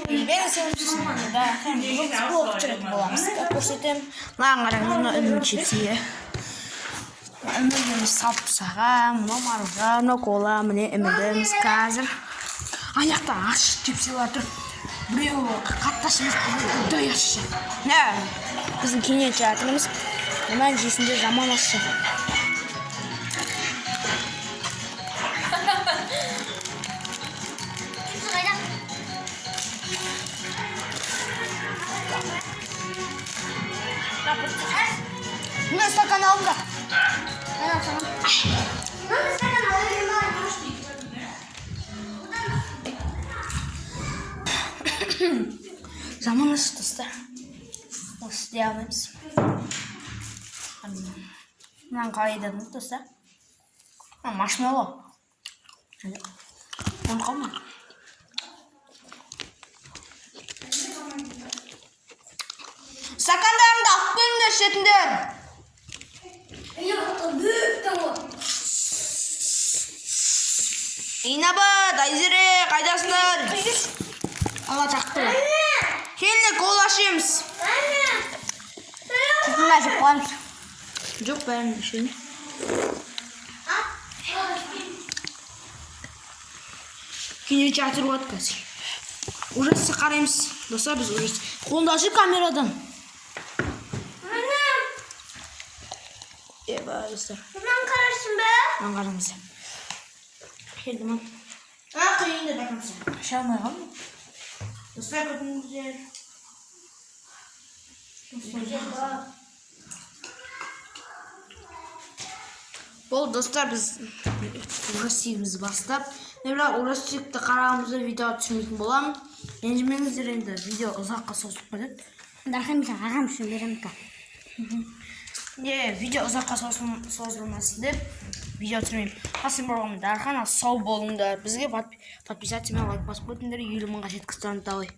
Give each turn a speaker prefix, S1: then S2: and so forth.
S1: Мен да, бүгін біз блог түсіретін боламыз. Көрсетемін. Мынаған қараңыз, мына інім чипсы. Ініміз салып тастаған, мынау маржан, мынау кола, міне ініміз қазір. Ана жақта ащы чипсилар тұр. Біреуі қатты ащы емес, біреуі удай ащы. Міне, біздің кинотеатрымыз. Мынаны жейсіңдер, жаман ащы.
S2: Чипсы қайда?
S1: Мына стакан алыңдар.
S2: Қайда саған? Мына стакан ала берейін ба?
S1: Жаман ащы, достар. Осы істей алмаймыз. Мынаны қалай дедіңіз, достар? Мына маршмеллоу. Оны қалма. Стакандарыңды алып келіңдер, ішетіндер.
S2: Бөптің ғой.
S1: Инабат, Айзере, қайдасыңдар? Ала жақты. Келіңдер, кола ішеміз.
S2: Мына жеп қоямыз.
S1: Жоқ, бәрін ішемін. Кинотеатр болады қазір. Ужасы қараймыз. Достар, біз ужас. Қолыңды ашы камерадан. Еба, достар.
S2: Мынаны қарайсың ба?
S1: Мынаны қараңыз. Келді ма? А, қиын до конца. Іше алмай қалдым. Достар, күтіңіздер. Болды, достар, біз ужастигімізді бастап, мен бірақ ужастикті қарағанымызда видео түсірмейтін боламын. Ренжімеңіздер, енді видео ұзаққа созылып кетеді.
S2: Дархан, мен ағам үшін беремін.
S1: Не, видео ұзаққа созылмасын деп видео түсірмеймін. Ал сен болғанмын Дархан, ал сау болыңдар. Бізге подписаться мен лайк басып өтіңдер, 50 мыңға жеткізіп давай.